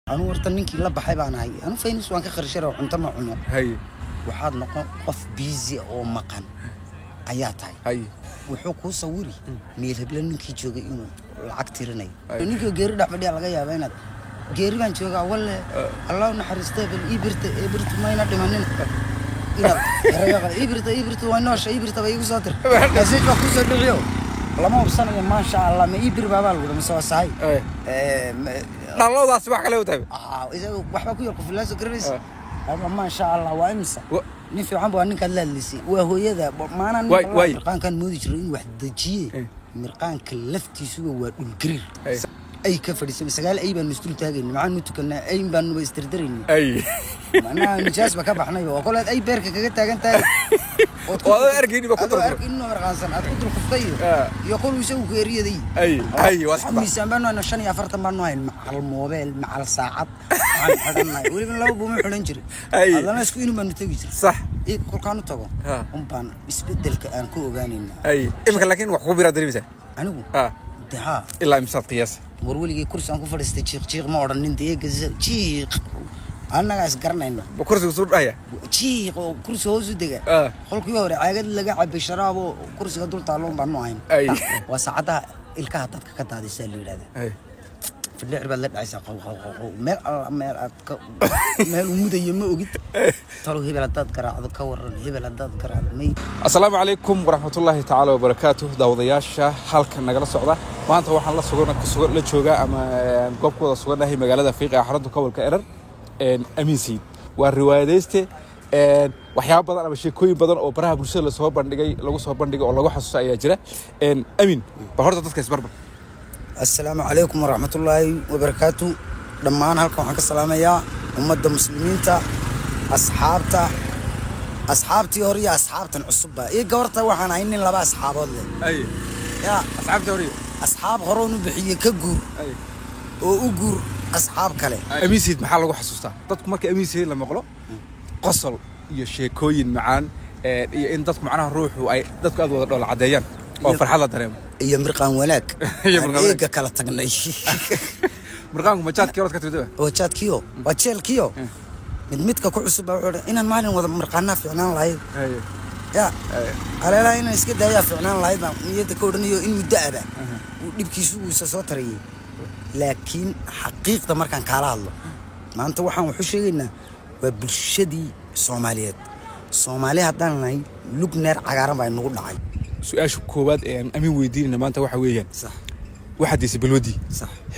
Anuu horta ninkii la baxay baan ahay. Anu faynis waan ka kharshara, cunto ma cuno. Waxaad noqon qof busy oo maqan ayaa tahay. Wuxuu kuu sawiri meel hebla ninkii joogay inuu lacag tirinayo. Ninkii geeri dhex fadhiya laga yaaba inaad geeri baan joogaa, walle Allah u naxariistay, bal ii birta ee birtu mayna dhimanin, inaad erayo ii birta, ii birta waa noosha, ii birta ba iigu soo dir, message baa kuu soo dhiciyo, lama hubsanayo. Maasha Allah, ma ii bir baabaa lagu mise waa sahay. Dhaloodaasi wax kale u tahay. Isaga waxba ku yar qofilaaso garanaysa. Ama maasha Allah waa imisa nin fiican ba waa ninkaad la hadlaysay, waa hooyada maanaa. Waay. Mirqaankaan moodi jiray inuu wax dejiye. Mirqaanka laftiisuba waa dhulgariir. Ay ka fadhiisay sagaal ay baanu isdul taagayna, maxaanu tukanaa, ay baanuba istirdirayna. Macnaha nijaas ba ka baxnayba waa kolaad ay beerka kaga taagan tahay. Ood Oo adoo arkaynin ba ku adoo dul arkaynin oo mirqaansan aad ku dul kuftay iyo iyo kol isagu ku eriyaday. Ay, waa sax. Miisaan baanu hayna, 45 baanu hayn, macal moobeel, macal saacad waxaan xidhannahay, weliba laba buuma xidhan jiray. Haddana isku inun baanu tegi jiray. Kolkaan u tago un baan isbedelka aan ku ogaanayna. Imika laakiin wax ku biraa dareemaysaa? Anigu de haa. Ilaa imsaad qiyaasa? War weligay kursi aan ku fadhiistay jiiq jiiq ma odhanin. Dee jiiq annagaa is garanayna. Ba kursiga suu dhahaya? Jiiq oo kursi hoos u dega. Qolkii hore caagad laga cabay sharaab oo kursiga dul taalloon baanu ahayn. Waa saacadaha ilkaha dadka ka daadisaa la yidhahdaa. Fidhicir baad la dhacaysaa, qow qow qow qow, meel alla meel aad ka meel uu mudayo ma ogid. Talow hebel haddaad garaacdo ka waran, hebel haddaad garaacdo may. Asalaamu calaykum waraxmatullaahi tacaala wabarakaatuh. Daawadayaasha halkan nagala socda, maanta waxaan la sugan kusugan la joogaa ama goob ku wada sugannahay magaalada Fiiq ee xarunta gobolka Erar. Amiin Sayid waa riwaayadayste. Waxyaabo badan ama sheekooyin badan oo baraha bulshada lasoo bandhigay, lagu soo bandhigay oo lagu xasuusto ayaa jira. Amiin, bal horta dadka isbarbar. Assalaamu calaykum waraxmatullaahi wabarakaatu. Dhammaan halkan waxaan ka salaamayaa ummadda muslimiinta, asxaabta, asxaabtii hore iyo asxaabtan cusubba iyo gabarta. Waxaan ahay nin laba asxaabood leh. Ya. Asxaabta hore. Asxaab horoon u bixiyey ka guur oo u guur asxaab kale. Amiin Sayid maxaa lagu xasuustaa? Dadku marka Amiin Sayid la maqlo, qosol iyo sheekooyin macaan iyo in dadku macnaha ruuxu ay dadku aad wada dhoola caddeeyaan oo farxad la dareemo. Iyo mirqaan wanaag. Iyo aan mirqaan wanaag. Eega kala tagnay. Mirqaanku majaadkii hore ka timid? Waa jaadkiyo, waa jeelkiyo. Mid midka ku cusub baa wuxuu odhan inaan maalin wada mirqaanaa fiicnaan lahayd. Ya aleelaha inaan iska daayaa fiicnaan lahayd baan niyadda ka odhanayo in muddo aba uu dhibkiisu uusa soo tarayay. Laakiin xaqiiqda markaan kaala hadlo maanta, waxaan waxu sheegaynaa waa bulshadii Soomaaliyeed. Soomaali haddaan nahay, lug neer cagaaran baa inagu dhacay. Su-aasha koowaad ee aan Amiin weydiinayna maanta waxa weeyaan: waxaad deysay balwadii.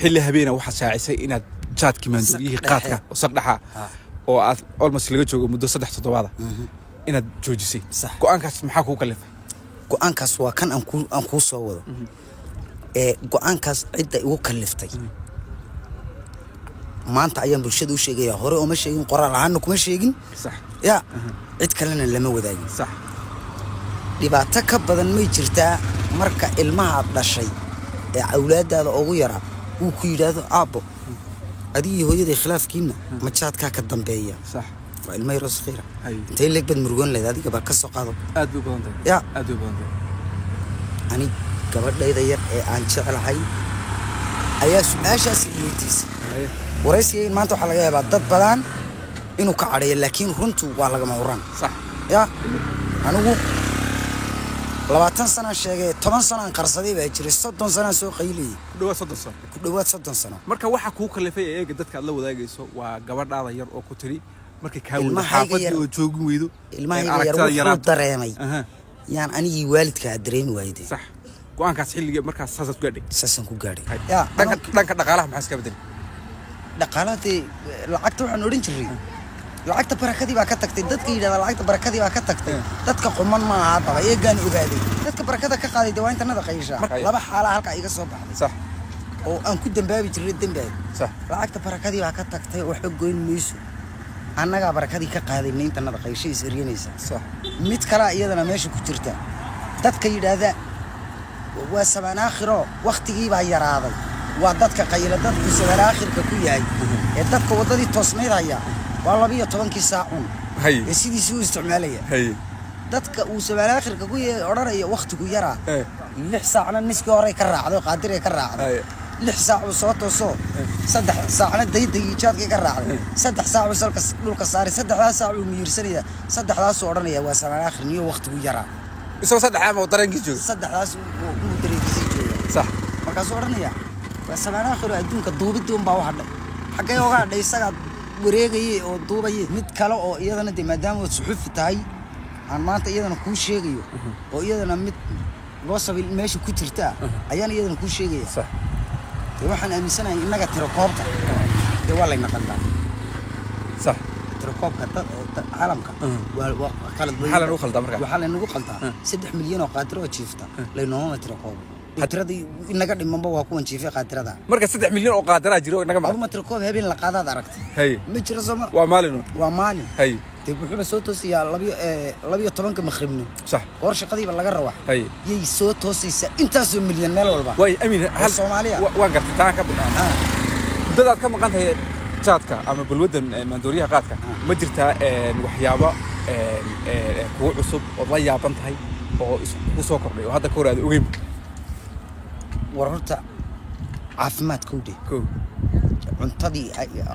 Xilli habeena waxaad shaacisay inaad jaadkii, maandooriyihii, Saq dhexe. qaadka oo saq dhaxa oo aad almost laga joogo muddo 3 toddobaada inaad joojisay. Go-aankaas maxaa kuu kalifay? Go-aankaas waa kan aan kuu soo wado. Ee go-aankaas cidda igu kaliftay maanta ayaan bulshada u sheegaya. Hore ooma sheegin, qoraal ahaana kuma sheegin. Ya, cid kalena lama wadaagin. Dhibaato ka badan may jirtaa marka ilmahaad dhashay ee awlaadaada ugu yaraa uu ku yidhaahdo, "Aabbo, adigii hooyaday khilaafkiina majaadkaa ka dambeeya?" Waa ilmo yaroo sakiira. Intay leeg baad murugoon lahayd adiga? Bal ka soo qaado. Aad bay u badan tahay. Ya. Aad bay u badan tahay. Ani gabadhayda yar ee aan jeclahay ayaa su-aashaas i weydiisay. Waraysiga maanta waxaa laga yaabaa dad badan inuu ka cadheeyo, laakiin runtu waa lagama huraan. Ya, anigu 20 sanaan sheegay, 10 sanaan qarsaday baa jiray, 30 sanaan soo qaylayay. Ku dhawaad 30 sano. Ku dhowaad 30 sano. Marka waxa kuu kalifay ee eega dadka aad la wadaagayso waa gabadhaada yar oo ku tiri markay kaa weydo Ilmahayga xaafadii oo joogin weydo, ilmahayga yar aragtida wuxuu yaraato. dareemay yaan anigii waalidkaa dareemi waayday. Sax, go-aankaas xilliga markaas saasaad ku gaadhay? Saasaan ku gaadhay. Ya. Dhanka dhaqaalaha maxaa iska bedelay? Dhaqaalaha, lacagta waxaan odhan jiray lacagta barakadii baa ka tagtay. Dadka yidhahda lacagta barakadii baa ka tagtay, dadka quman ma aha. Haddaba eegaan ogaaday dadka barakada ka qaaday dee waa intanada qayishaa. Laba xaalaa halkaa iga soo baxday oo aan ku dambaabi jiray dembaab. Lacagta barakadii baa ka tagtay, waxba goyn mayso, annagaa barakadii ka qaadayna, intanada qayshay is eryanaysa. Mid kalaa iyadana meesha ku jirta: dadka yidhaahda waa sabaan aakhiro, waktigii baa yaraaday, waa dadka qayla. Dadku sabaan aakhirka ku yahay ee dadka waddadii toosnayd haya waa 12-kii saacun ee sidiisii u isticmaalaya. Dadka uu sabaan aakhirka ku yahay odhanaya waktigu yaraa, 6 saacna niskii horey ka raacday oo qaadiray ka raacday. 6 saac uu soo tooso. 3 saacna daydaygii jaadkii ka raacday. 3 saac buu salka dhulka saaray, 3daas saac buu miyirsanayaa, 3daasuu odhanaya waa samaan akhrin iyo waqtigu yaraa. Isagoo 3 caam oo dareenkii jooga. 3daas uu dareenkiisii jooga. Markaasuu odhanaya waa samaan aakhiro, adduunka duubidii unbaa u hadhay. Xaggee oga hadhay? Isagaa wareegayay oo duubayay. Mid kale oo iyadana dee maadaama ood suxufi tahay aan maanta iyadana kuu sheegayo, oo iyadana mid possible meesha ku jirta ah ayaan iyadana kuu sheegaya. Dee waxaan aaminsanahay innaga tirakoobta dee waa layna qaldaa. Tirakoobka caalamka waa qalad weyn. Maxaa laynagu khaldaa marka? Waxaa laynagu qaldaa 3 milyan oo qaadiro oo jiifta laynoomama tirakoobo. Tiradii inaga dhimanba waa kuwan jiifay qaadirada. Marka 3 milyan oo qaadiraa jiro oo inaga maqan. Aduma tirakoob habeen la qaadaad aragtay? Ma jiro, sooma? Waa maalin. Waa maalin. Dee wuxuuba soo toosiyaa 12-ka maqribno, goor shaqadiiba laga rawaa. Yay soo toosaysaa intaasoo milyan meel walba. Waay Amiin, hal Soomaaliya. Waan gartay, taan ka bixin. Muddadaad ka maqan tahay jaadka ama balwaddan maandooriyaha qaadka, ma jirtaa waxyaabo kugu cusub ood la yaaban tahay oo kugu soo kordhay oo hadda ka hor aad ogeyn? War horta caafimaadka u dheh. Kow. Cuntadii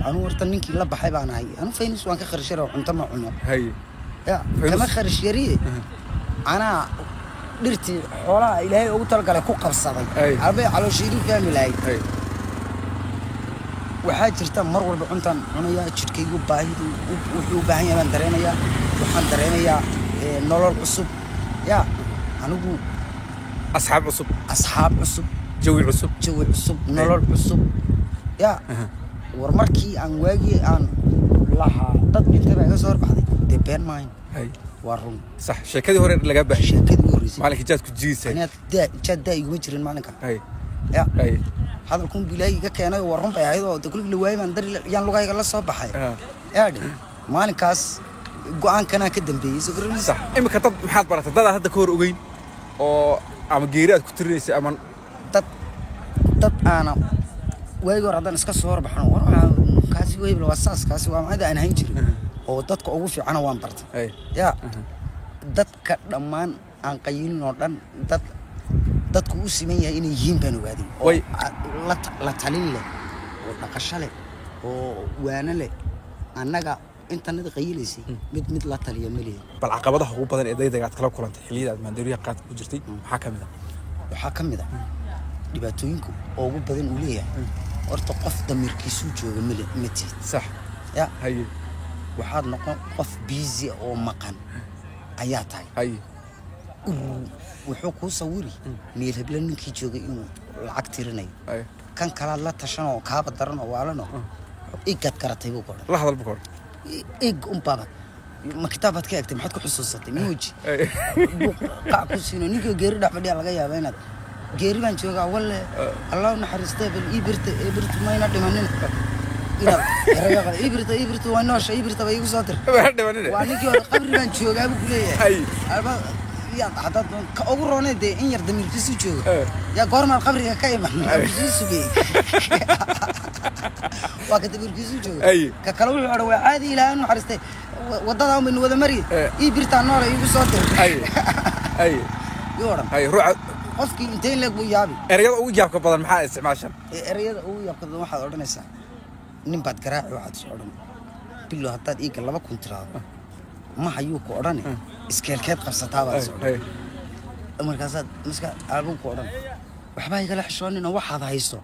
anu horta ninkii la baxay baan ahay. Anu faynus waan ka kharash yara, cunto ma cuno. Ya. Faynus? Kama kharash yariye, anaa dhirtii xoolaha Ilaahay ugu talagalay ku qabsaday. Arbay calooshiidii fahmi lahayd. Waxaa jirta mar walba cuntaan cunayaa, jidhkaygu baahidu wuxuu u baahan yahay baan dareemayaa. Waxaan dareemayaa nolol cusub ya anigu. Asxaab cusub. Asxaab cusub. Jawi cusub. Jawi cusub, nolol cusub ya. War markii aan waagii aan lahaa dad dhintay baa iga soo horbaxday, dee been maahin. Waa run. Sax, sheekadii hore lagaa baahay. Sheekadii ugu horreysay. Maalinkii jaadku jiisay. Aniga daa jaad daa iguma jirin maalinka. Ya. Hadalkun buu Ilaahay iga keenay oo war run bay ahayd oo de kuligi la waayay baan dari yaan lugahayga la soo baxay. Yaadhi maalinkaas go-aankanaa ka dambeeyey, soo garanaysa. Sax, imika dad maxaad baratay dadaad hadda ka hor ogeyn oo ama geeri aad ku tirinaysay ama Dad aana waagii hore haddaan iska soo horbaxno, war waxaa kaasi wehebel waa saas, kaasi waa macada aan hayn jirin oo dadka ugu fiicana waan bartay. Ya, dadka dhammaan aan qayilin oo dhan dad dadku u siman yahay inay yihiin baan ogaaday oo la talin leh oo dhaqasho leh oo waano leh. Annaga intanada qayilaysay mid mid la taliya ma lihin. Bal caqabadaha ugu badan ee daydaga aad kala kulantay xilliyada aad maandooriyaha qaadka ku jirtay maxaa ka mid ah? Waxaa ka mid ah dhibaatooyinka ugu badan uu leeyahay, horta qof damiirkiisuu jooga male ma tihid. Ya. Waxaad noqon qof busy oo maqan ayaa tahay. Wuxuu kuu sawiri meel hebla ninkii joogay inuu lacag tirinayo. Kan kalaad la tashanoo kaaba daran oo waalano igaad garatay buu ku odhan. La hadal bukor. Ig unbaabad ma kitaabaad ka egtay, maxaad ku xusuusatay muuji buu qac ku siino. Ninkii geeri dhex fadhiya laga yaaba inaad geeri baan joogaa, walle Allah u naxariistee, bal ii birta, ii birta mayna dhimanin, inaad erayo qale ii birta, ii birta waa noosha, ii birta ba iigu soo dir. Dhimanine. Waa ninkii hore qabri baan joogaa buu ku leeyahay. Alba yaad haddaad doon ka ugu roonay dee in yar damiirkiisu jooga. Yaa goormaan qabriga ka iman sii sugay, waa ka damiirkiisu jooga. Ka kale wuxuu odhan waa caadi, Ilaahay u naxariistay, waddadaa un baynu wada mari. Ii birtaa noole iigu soo dir. Yuu odhan. Ruuxa Qofkii intee leeg buu yaabi. Ereyada ugu yaabka badan maxaa isticmaashan? Ee ereyada ugu yaabka badan waxaad odhanaysaa nin baad garaaci, waxaad is odhan bilo haddaad iiga 2000 tiraahdo ma hayuu ku odhane, iskeelkeed qabsataa baad is odhan. Markaasaad maska albuu ku odhan waxbaa igala xishoonin oo waxaad hayso.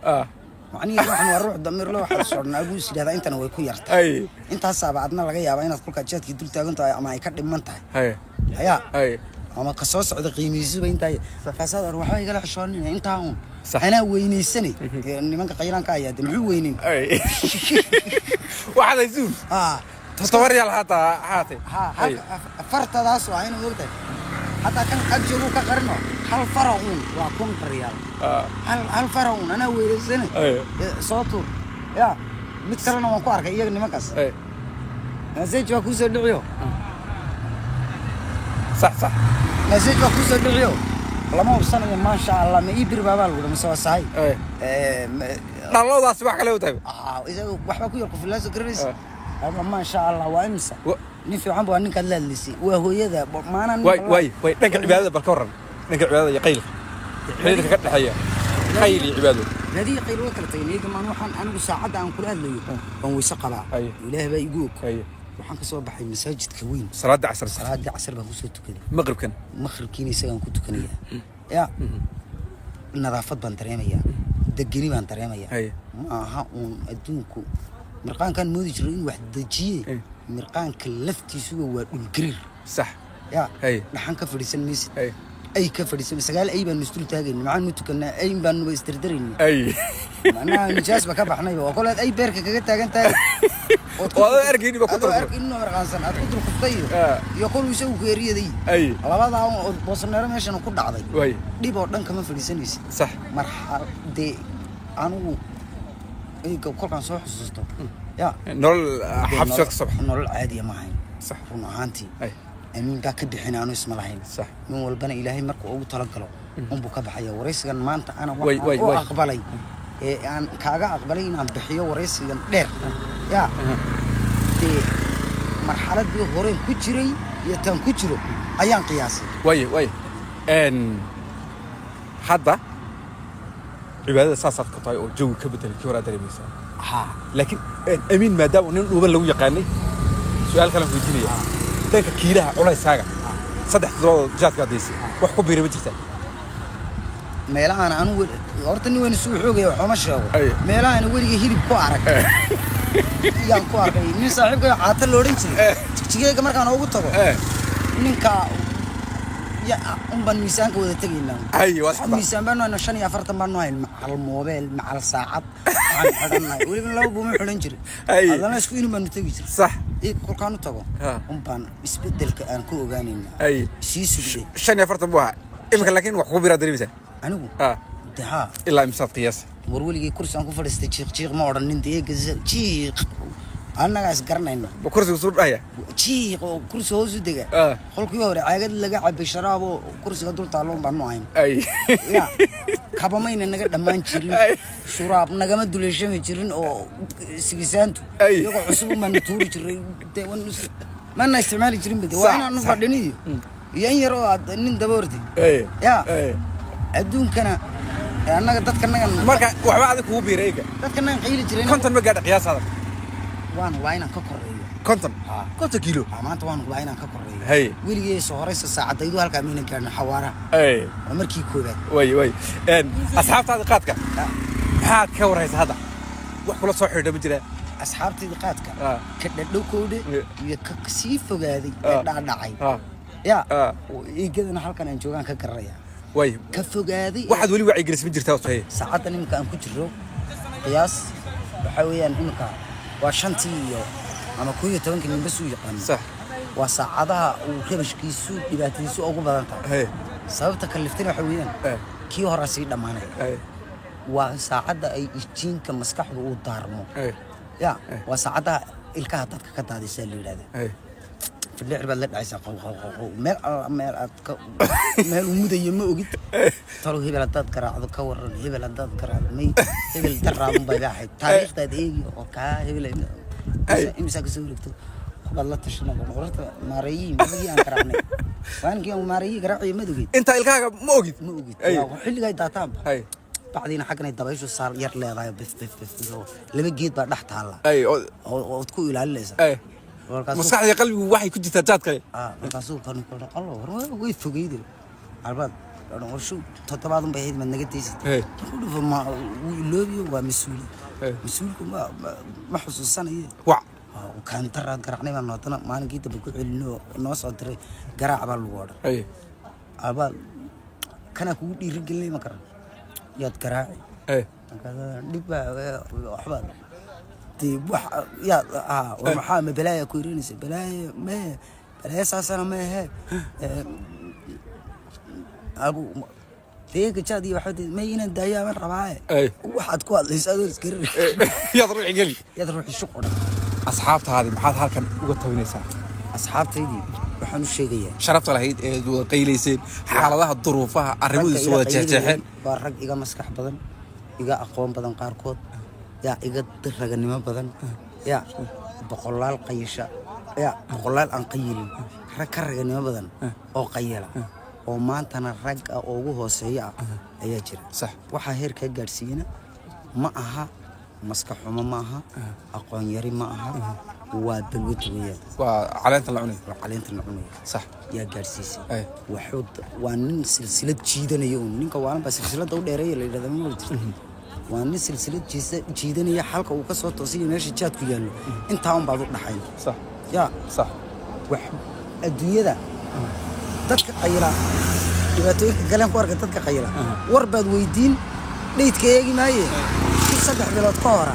Macnihii ruuxan waa ruux damiirle, waxaad is odhan albuu is yidhahdaa intana way ku yartahay. Intaasaaba adna laga yaabaa inaad kolkaa jaadkii dul taagan tahay ama ay ka dhiman tahay ayaa ama ka soo socda qiimihiisuba intaa. Markaasaad odhan waxba igala xishoonin intaa uun. Anaa weynaysanay. Ee, nimanka qaylaanka ayaa de muxuu weyneyn? Waxaad haysuun 7 riyaal hataa haatay. Ha, fartadaas waa inuu ogtahay hataa kan ag joogu ka qarino hal fara uun waa 1000 riyaal. Hal fara uun anaa weynaysanay. Ee, soo tuur ya. Mid kalena waan ku arkay iyaga nimankaas. Message waa kuusoo dhiciyo. Sax sax. Message waa kuusoo dhiciyo, lama hubsanayo. Maasha Allah, ma ii bir baabaa lagu dhaha mise waa sahay? Ee, Dhaloodaasi wax kale u tahay. Isaga waxba ku yar qufilaaso garanaysa ama maasha Allah waa imisa. Nin fiican ba waa ninkaad la hadlaysay, waa hooyada maana nin waay waay waay, dhanka cibaadada bal ka warran, dhanka cibaadada iyo qaylka, xiriirka ka dhexeeya qayl iyo cibaado. Raadiya qayl waa kala tageen iyaga. Maan waxaan anigu saacadda aan kula hadlayo baan weyse qabaa. Ilaah baa igu og. Waxaan ka soo baxay masaajidka weyn. Salaada casar. Salaadii casar baan kusoo tukaday. Maqribkan. Maqribkiina isagaan ku tukanayaa. Ya, nadaafad baan dareemayaa, degeni baan dareemayaa. Ma aha uun adduunku mirqaankaan moodi jiray in wax dejiye. Mirqaanka laftiisuba waa dhulgariir. Ya, dhaxan ka fadhiisan maysid. Ay ka fadhiisan, sagaal ay baanu isdul taagayna, maxaanu tukanaa, ay baanuba isdardarayna. Macnaha nijaas ba ka baxnayba, waa kolaad ay beerka kaga taagan tahay. Ood Oo adoo arkaynin ba ku adoo dul- arkaynin oo mirqaansan aad ku dul kuftay iyo kol isagu ku eriyaday. Labadaa oo boosaneero meeshan ku dhacday. Dhib oo dhan kama fadhiisanaysid. Marxal dee anigu eyga kolkaan soo xusuusto ya. Nolol xabsiga ka soo baxa. Nolol caadiya ma ahayn. Run ahaantii, amiin baa ka bixin aanu isma lahayn. Nin walbana Ilaahay markuu ugu talagalo unbuu ka baxaya. Waraysigan maanta ana waxaan u aqbalay ee aan kaaga aqbalay inaan bixiyo waraysigan dheer, ya, dee marxaladii horeen ku jiray iyo tan ku jiro ayaan qiyaasay. Way hadda cibaadada saasaad ku tahay oo jawi ka bedelay kii horaa dareemaysaa. Haa. Laakiin amiin, maadaama nin dhuuban lagu yaqaanay, su-aal kalan weydiinaya: dhanka kiilaha culayskaaga, 3 toddobaad jaadka adaysay, wax ku biiray ma jirtaa? Meelahaan anu horta nin weyn isugu xoogaya waxuma sheego. Meelahaan weligay hilib ku arag yaan ku arkay nin saaxiibkay caata la odhan jiray Jigjigeega markaan ugu tago. Ninka ya un baan miisaanka wada tegaynaa. Waad Isku xataa. miisaan baanu hayna, 45 baanu hayn, macal moobeel, macal saacad waxaan xidhannahay, weliba laba buuma xidhan jiray. Haddana isku inin baanu tegi jiray. Iyaga kolkaan u tago un baan isbedelka aan ku ogaanaynaa. Sii sugday. 45 buu ahaa iminka, laakiin wax ku biiraa dareemaysaa? Anigu de haa. Ilaa imsaad qiyaasa? War weligay kursi aan ku fadhiistay jiiq jiiq ma odhanin. Dee jiiq annagaa is garanayna. Ma kursiga suu dhahaya? Jiiq oo kursi hoos u dega. Qolkii hore caagad laga cabay sharaab oo kursiga dul taalloon baanu ahayn. Ya, kabamayna naga dhammaan jirin. Shuraab nagama duleeshami jirin oo sigisaantu iyagoo cusub baanu tuuri jiray. Dee mana isticmaali jirin bade waa inaanu fadhiniyo iyo in yar oo aad nin daba orday. Ya, adduunkana annaga dadka nagan Marka waxba adig kugu biiray eega? Dadka nagan qayli jireen. 50 ma gaadha qiyaasaada? Waan hubaa inaan ka koreeyo. 50? Haa. 50 kiilo? Haa, maanta waan hubaa inaan ka koreeyo. Weligay soo horeysa saacadaydu halkaa mayna gaadhin xawaaraha. Waa markii koowaad. Way asxaabtaada qaadka maxaad ka warhaysa hadda? Wax kula soo xidha ma jiraa? Asxaabtaydii qaadka, ka dhadhow kowdhe iyo ka sii fogaaday ee dhacdhacay, ya, eegadana halkan aan joogaan ka garanaya. Ka fogaaday. Waxaad weli wacyigelis ma jirtaa haye? Saacaddan iminka aan ku jiro qiyaas waxaa weeyaan iminka waa shantii iyo ama 11-kii, ninba suu yaqaano. Waa saacadaha uu rabashkiisu dhibaatadiisu ugu badan tahay. Sababta kaliftana waxa weeyaan kii horaa sii dhammaanaya. Waa saacadda ay ijiinka maskaxdu uu daarmo. Ya, waa saacadaha ilkaha dadka ka daadisaa la yidhahda. Fidhicir baad la dhacaysaa, qow qow qow qow, meel alla meel aad ka meel uu mudayo ma ogid. Talow hebel haddaad garaacdo ka waran? Hebel haddaad garaacdo may hebel daraadun bay ahayd taariikhdaad eegi oo kaa hebel imisaa kasoo wareegto kubaad la tashanada qorta maareeyihii madagii aan garaacnay, maalinkii aan maareeyihii garaacayo madogid. Intaa ilkahaaga ma ogid? Ma ogid. Ay. Xilligay daataanba. Bacdiina xagganay dabayshu saar yar leedahay, bif bif bif bif, oo laba geed baa dhex taalla oo ood ku ilaalinaysa. Maskaxda iyo qalbigu waxay ku jirtaa jaad kale. Ah, markaasuu kan ku allo war way fogeyde albaad warshu toddobaadun bay ahayd, maad naga daysid. Markuu dhufo ma wuu iloobiyo, waa mas-uuli. Mas-uulku ma xusuusanayo. Wac. Kaantaraad garaacnay baan haddana maalinkii dambe ku celino, noo soo diray, garaac baa lagu odhan. Albaad kanaa kugu dhiirigelinay ma karan yaad garaaci. Dhib baa waxba dee wax yaa ah war maxaa ma balaaya ku irinaysa? Balaaya mee, balaaya saasana meehe. Abu dee gajaad iyo waxba may inaan daayo aman rabaaye. Waxaad ku hadlaysa adoo iskarir. Yaad ruuxi geli. Yaad ruuxi shuq o dhan. Asxaabtaadii maxaad halkan uga tabinaysaa? Asxaabtaydii waxaan u sheegayaa sharafta lahayd ee wada qaylayseen, xaaladaha, duruufaha, arrimuhu wada jeexjeexeen. Waa rag iga maskax badan, iga aqoon badan, qaarkood yaa iga raganimo badan, yaa boqolaal qayasha, yaa boqolaal aan qayilin, rag ka raganimo badan oo qayala oo maantana rag ah oo ugu hooseeya ah ayaa jira. Waxaa heerkaa gaadhsiiyena Ma aha maskax xumo, ma aha aqoon yari, ma aha, waa balwad weeyaan. Waa caleenta la cunay. Waa caleenta la cunayo. Yaa gaadhsiisay? Waxuu waa nin silsilad jiidanaya uun. Ninka waalan baa silsiladda u dheereeya la yidhahda, ma jirta? Waa nin silsilad jiidanaya. Xalka uu ka soo toosiyo meesha jaadku yaallo intaa un baad u dhaxayn. Yaa. Wax adduunyada dadka qayila, dhibaatooyinka galeen ku arka dadka qayila, war baad weydiin, dheydka eegi maaye, 3 bilood ka hora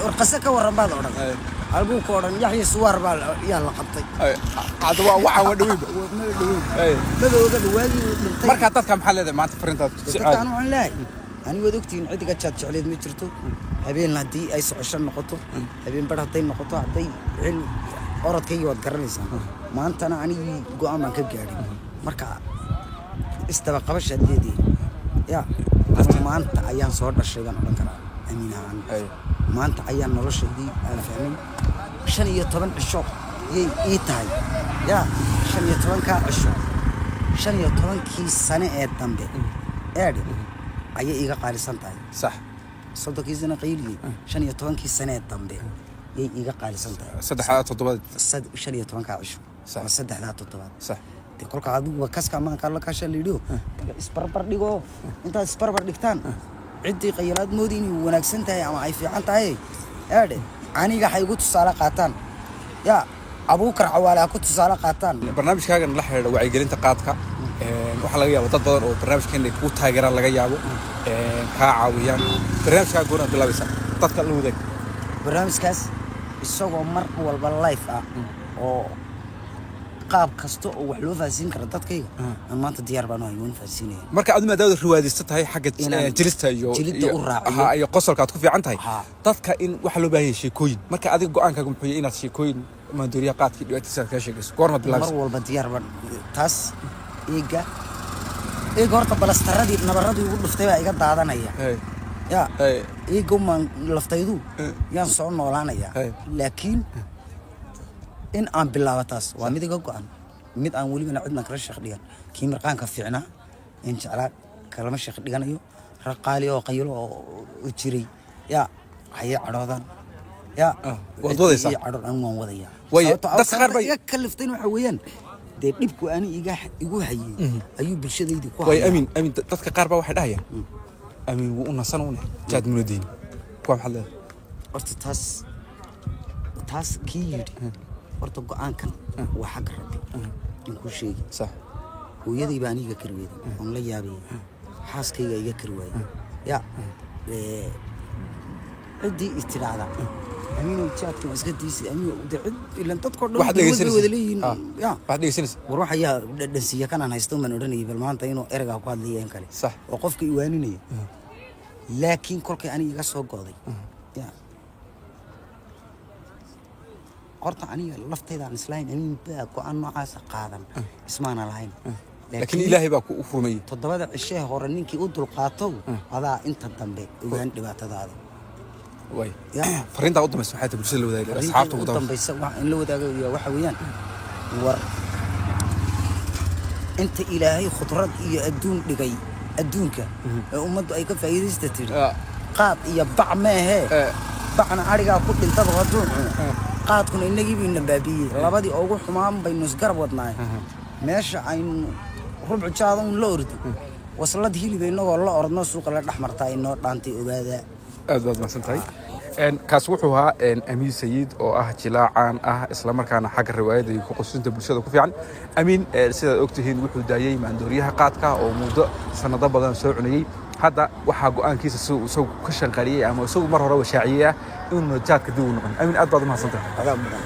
warqase ka warran baad odhan. Halbuu ku odhan Yaxya Suwaar baa yaa la qabtay. Hadda waa waxaan waa dhaweynba. Maba dhaweyn. Maba oga dhawaagii uu dhintay. Markaa dadka maxaa leedahay maanta fariintaad si Dadka caadi? Anu waxaan leeyahay, ani waad ogtihiin, ciddiga jaad jecleed ma jirto. Habeen haddii ay socosho noqoto, habeen bar hadday noqoto, hadday xil orodkayga waad garanaysaan. Maantana anigii go'aan baan ka gaadhay. Marka isdaba qabashaad leedihi ya, anu maanta ayaan soo dhashay baan odhan karaa, amiin ahaan. Maanta ayaan noloshaydii aan fahmay. 15 cisho yay ii tahay ya, 15-kaa cisho 15-kii sane ee dambe eedhe ayay iiga qaalisan tahay. 30-kii sane qayligii, 15-kii sane ee dambe yay iiga qaalisan tahay. Saddexdaa toddobaad. 15-kaa cisho. Waa saddexdaa toddobaad. Dee kolka adiguba kaska amaanka la kaasha la yidhi, isbarbar dhigo. Intaad isbarbar dhigtaan, ciddii qayilaad moodi inay wanaagsan tahay ama ay fiican tahay eedhe, aniga ha igu tusaale qaataan, ya Abuukar Cawaale ha ku tusaale qaataan. Barnaamijkaagan la xidhiidha wacyigelinta qaadka, waxaa laga yaaba dad badan oo barnaamijkan inay kugu taageeraan laga yaabo, kaa caawiyaan. Barnaamijkaaga goormaad bilaabaysaa? Dadka la wadaag. Barnaamijkaas isagoo mar walba live ah oo qaab kasta oo wax loo fahansiin kara dadkayga, aan maanta diyaar baan u hay, waan fahansiinaya. Marka adu maadaama riwaadista tahay xagga Inaan jilista iyo jilidda u raaciyo. Iyo qosolka aad ku fiican tahay, dadka in waxaa loo baahan yahay sheekooyin. Marka adiga go'aankaaga muxuu yahay inaad sheekooyin maandooriyaha qaadkii dhibaatadiisa aad kaga sheekayso? Goormaad Mar bilaabaysaa? walba diyaar baan taas. Eega eega, horta balastaradii nabaradii ugu dhuftay baa iga daadanaya. Ya, eega umaan laftaydu yaan soo noolaanaya. Laakiin in aan bilaabo taas waa mid iga go'an, mid aan welibana cidna kala sheekh dhigan. Kii mirqaanka fiicnaa in jeclaa kalama sheekh dhiganayo. Rag qaali oo qaylo oo jiray ya hayay cadhoodaan ya. Ah, waad wadaysaa? Ii cadhood, anigu waan wadayaa. Waaye, Sababtoo ah dadka qaar sababta iga kaliftayna waxa weeyaan dee dhibku ani iga igu hayay ayuu bulshadaydi ku Way hayaa. Amiin, Amiin, dadka qaar baa waxay dhahayaan Amiin wuu u nasan une jaad munadiin. Kuwa maxaad leedahay? Horta taas kii yidhi, horta go'aankan waa xagga Rabbi in kuu sheegi. Hooyaday baa aniga kari weyday oon la yaabayay, xaaskayga iga kari waayey ya. Ciddii is tidhaahda Amiinow jaadka waa iska diisay, Amiinow de cid ilan dadkoo dhan Waxaad balwad bay dhegeysanaysaa. wada leeyihiin. Ya. Waxaad dhegeysanaysaa. War waxa yaa dhadhansiiya kanaan haysto baan odhanayay, bal maanta inuu ereygaa ku hadlaya in kale oo qofka iwaaninaya. Laakiin kolkay aniga iga soo go'day ya, horta aniga laftayda aan islahayn Amiin baa go'aan noocaasa qaadan, ismaana lahayn. Laakiin Ilaahay baa ku rumeeyey. 7da cishee hore ninkii u dulqaatow, adaa inta dambe ogaan dhibaatadaada. Way Ya. Fariintaa u dambaysa maxay tahay bulshada la wadaagay, Arrinta asxaabta ugu ugu dambaysa? Dambaysa waxa in la wadaagayo waxa weeyaan, war inta Ilaahay khudrad iyo adduun dhigay adduunka ee ummaddu ay ka faa'iidaysta tidhi, qaad iyo bac meehee. Bacna adhigaa ku dhintaba hadduu cuno. Qaadkuna innagii bayna baabiiyey, labadii ugu xumaan baynu isgarab wadnaay. Meesha aynu rubcu jaada un la ordo, waslad hilib innagoo la ordno suuqa la dhex martaa inoo dhaantay, ogaadaa. Aad baad mahadsan tahay. Kaas wuxuu ahaa Amiin Sayid oo ah jilaacaan ah, islamarkaana xagga riwaayadda iyo ku-qosinta bulshada ku fiican. Amiin, sidaad ogtihiin, wuxuu daayey maandooriyaha qaadka oo muddo sanado badan soo cunayey. Hadda waxaa go'aankiisa si uu isagu ka shanqariyey ama isagu mar horeba shaaciyey ah inuuna jaadka dib u noqon. Amiin, aad baad u mahadsan tahay. Adaa mudan.